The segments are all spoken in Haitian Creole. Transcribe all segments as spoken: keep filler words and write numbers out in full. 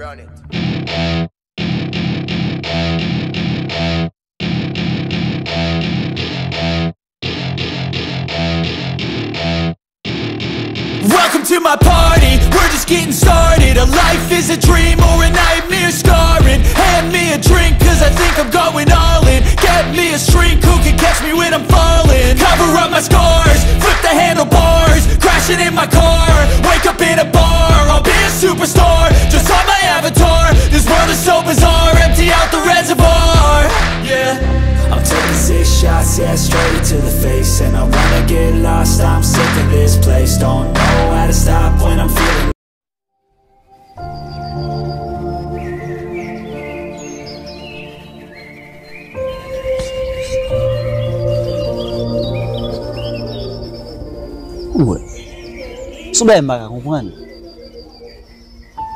Run it. Welcome to my party, we're just getting started. A life is a dream or a nightmare scarring. Hand me a drink, cause I think I'm going all in. Get me a shrink who can catch me when I'm falling. Cover up my scars, flip the handlebars. Crashing in my car, wake up in a bar. I'll be a superstar, just on my avatar. This world is so bizarre, empty out the reservoir. Yeah. I'm taking six shots, yeah, straight to the face. And I wanna get lost, I'm sick of this place. Don't know how to stop when I'm feeling. Ou wè, se yon bagay m pa ka konprann.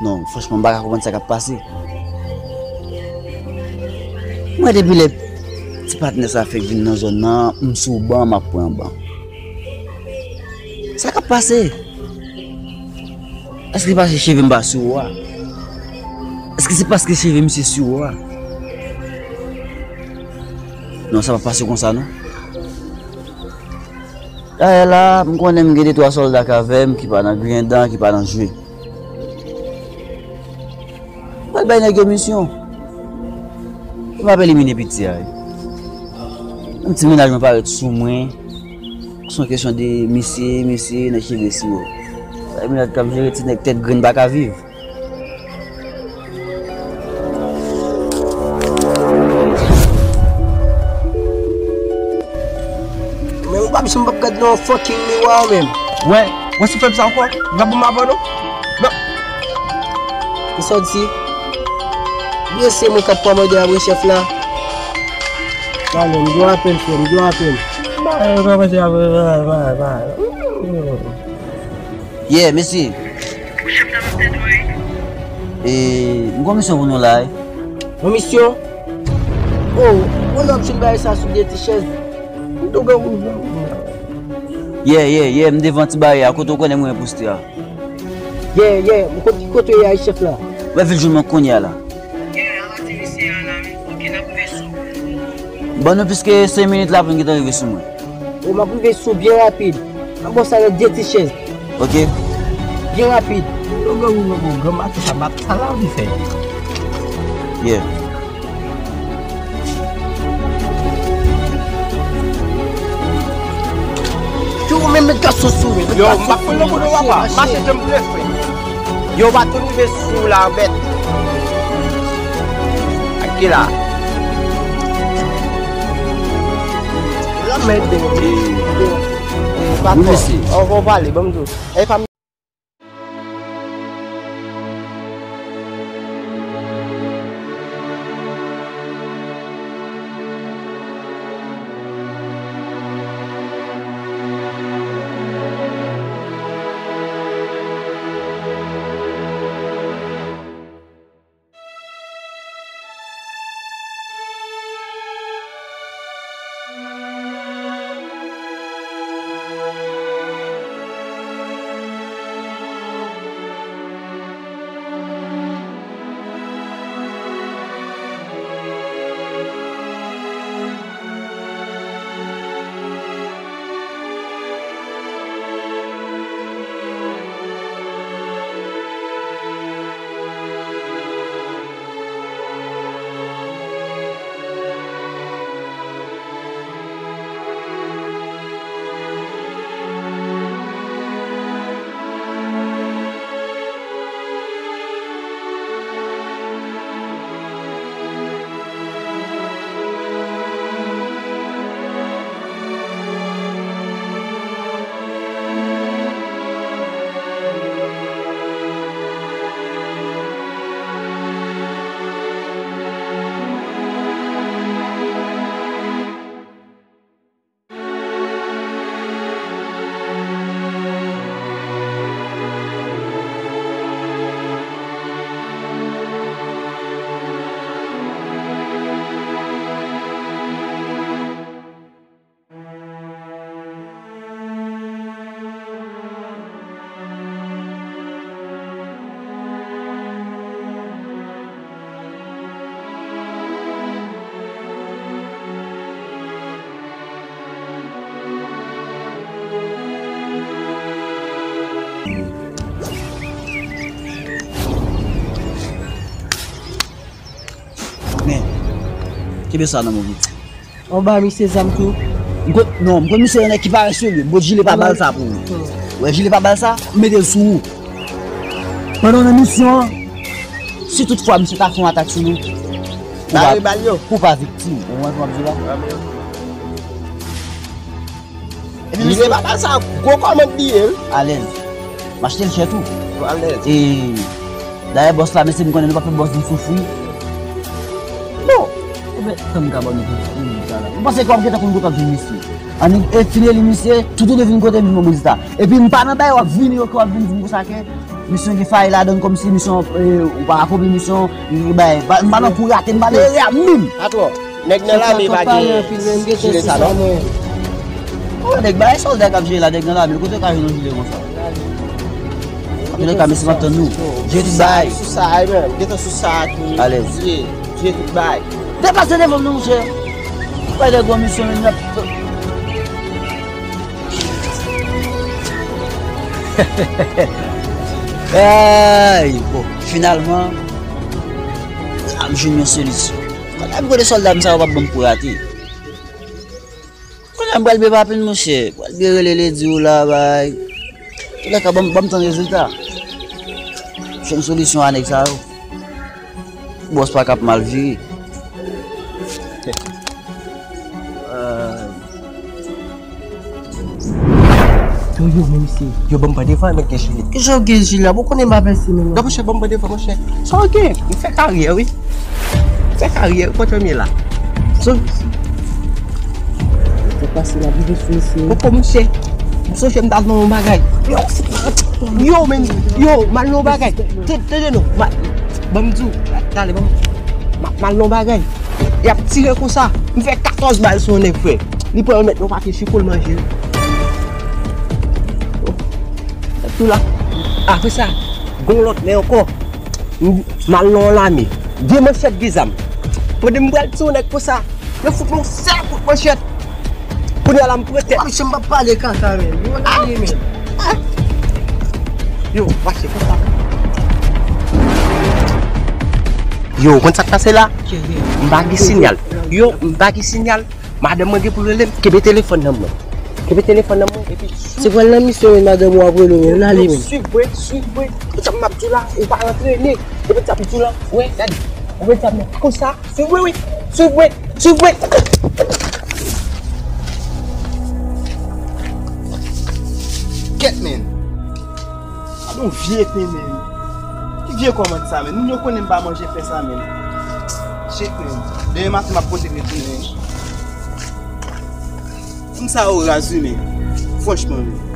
Non, franchman, m pa ka konprann sa k ap pase. Mwen, depi lè ti patnè sa fèk vin nan zòn nan, m sou ban, m ap pran ban. Sa k ap pase? Èske se paske cheve m pa sou a? Èske se paske cheve misye sou a? Non, sa p ap pase konsa, non. Dayè la, m konnen m gen de twa sòlda k avè m ki pa nan griyen dan, ki pa nan jwe. Mwen pral bay nèg yo misyon. Mwen ap elimine piti a, wi. Menm ti mennaj mwen parèt sou mwen. Se yon kesyon de misye, misye nan cheve sou yo. Bay mennaj k ap jere ti nèg tèt grenn pa ka viv. Men ou pa janm p ap gad nan yon fucking miwa ou menm. Wè, wè sou fèm sa ankò, m ap bon avan non. Non. Ou sòti. Blese mwen k ap kòmande apre chèf la. Pale, m dwe apèl frè, m dwe apèl. Ba, ba, ba, ba, ba, ba, ba. Yeah, mesye. Chèf la nan tèt mwen. E, m gon misyon pou nou la, wi. Yon misyon? Oh, yon lòt jwenn bagay sa sou de ti chèz. Yeah, yeah, yeah, m devan ti bagay a, kote w konnen mwen poste a. Yeah, yeah, m kote, kote w ye a, chèf la? Mwen vin jwenn mwen kounye a la. Yeah, ala ti misye a la, wi. Ok, n ap rive sou. Ban nou plis ke senk minit la pou n gentan rive sou mwen. Bon, m ap rive sou byen rapid. M ap ba w sa nan de ti chèz. Ok. Byen rapid. Yo, granmoun, granmoun, granmoun, maten sa, maten sa la, ou di fè. Yeah. Yo, men met gason sou mwen, met gason sou mwen. Yo, m ap pran nan kote w, papa. Mache, mache. Mache, janm blese. Yo, w pa tou rive sou la, bèt. Ak ki la? Lanmèd, bèt. Patwon. Wi, mesye. Anvan w pale, ban m di w. E pa Kenbe sa nan men w. Anba misye zam tou. M konn, non, m konn misye yon nèg ki parèy serye. M pot jile pa bal sa pou ou. Ou wè jile pa bal sa, m mete l sou ou. Pandan w nan misyon an, si tout fwa misye ta fè yon atak sou nou, ou pa, ou pa viktim. Ou konprann sa m ap di w la? Epi misye pa ba sa gwo kòmand li ye, wi. Alèz. M achte l chè tou. Alèz. E dayè bòs la, mesye, m konnen nou pa fè bòs nou soufri. Bon. Ebyen, tan m ka ban nou pou fini sa la. M panse ke w ap gentan konn kote w ap jwenn misye. Annik, e fini li misye, toutouni vin kote m vin ban mwen rezilta. Epi m pa nan bay w ap vini yo ke w ap vin di m konsa ke misyon gen fay ladan l kòmsi misyon, e, ou pa akonpli misyon, e, bay, pa, m pa nan pou rate, m pa nan ere a menm. Atò, nèg nan lame pa gen jile sa non. O, nèg bagay sòlda k ap jere la, nèg nan lame, kote yo ka jwenn yon jile konsa? Antoulèka, mesye, m ap tann nou. Jere tout bagay. Sou sa, e menm, gentan sou sa ki alèz. Jere, jere tout bagay. Depase devan m non, monchè. Bay nèg yon misyon, men n ap Ay, bon, finalman, m jwenn yon solisyon. Kòlè m kote sòlda m sa yo p ap ban m pou rate. Kòlè m pral byen papi monchè, pral byen rele ledi w la bay. Antoulèka, ban m, ban m tann rezilta. Jwenn solisyon a nèg sa yo. Bòs pa k ap mal vire. Yo, yo, men misye, yo ban m pa devan, men gen jile. Kijan w gen jile la? Bon, konnen m pa vèse menm non. Non, monchè, ban m pa devan, monchè. Sa w gen? M fè karyè, wi. M fè karyè, wi, kote m ye la. So, fè pase la, bibe sou misye. Poko, monchè. M sonje m t al nan yon bagay. Yo, yo, men, yo, m al nan yon bagay. Tande, tande non, ban m di w, tande, ban m, m al nan yon bagay. Y ap tire konsa. M fè katòz bal sou yon nèg, frè. Li pran remèt yon pakèt chifon, l manje. Tou la. Apre sa, gon lòt nèg ankò. M, m al nan yon lame. De manchèt, de zam. Pandan m pral tire yon nèg konsa, yo fout mwen yon sèl kout manchèt. Kounye a la, m pran tèt. Misye, m p ap pale kaka, men. Yo, lage, men. Yo, mache konsa. Yo, konn sa k pase la? M pa gen sinyal. Yo, m pa gen sinyal. Madanm mwen gen pou rele m. Kenbe telefòn nan mwen. Kenbe telefòn nan mwen. Epi se pral nan misyon, men madanm ou ap rele w, men. Lale, men. Swiv mwen, swiv mwen. Konn sa m ap di w la, ou pa antrene. Ou konn sa m ap di w la. Wè, gade. Ou konn sa m ap di w la. Konsa. Swiv mwen, wi. Swiv mwen. Swiv mwen. Kèt, men. Gade yon vye pen, men. Ki vye kòmand sa, men? Moun yo konnen m pa manje pen sa, men. Shit, men. Demen maten, m ap pote retounen. Moun sa yo raz, wi, men. Franchman, men.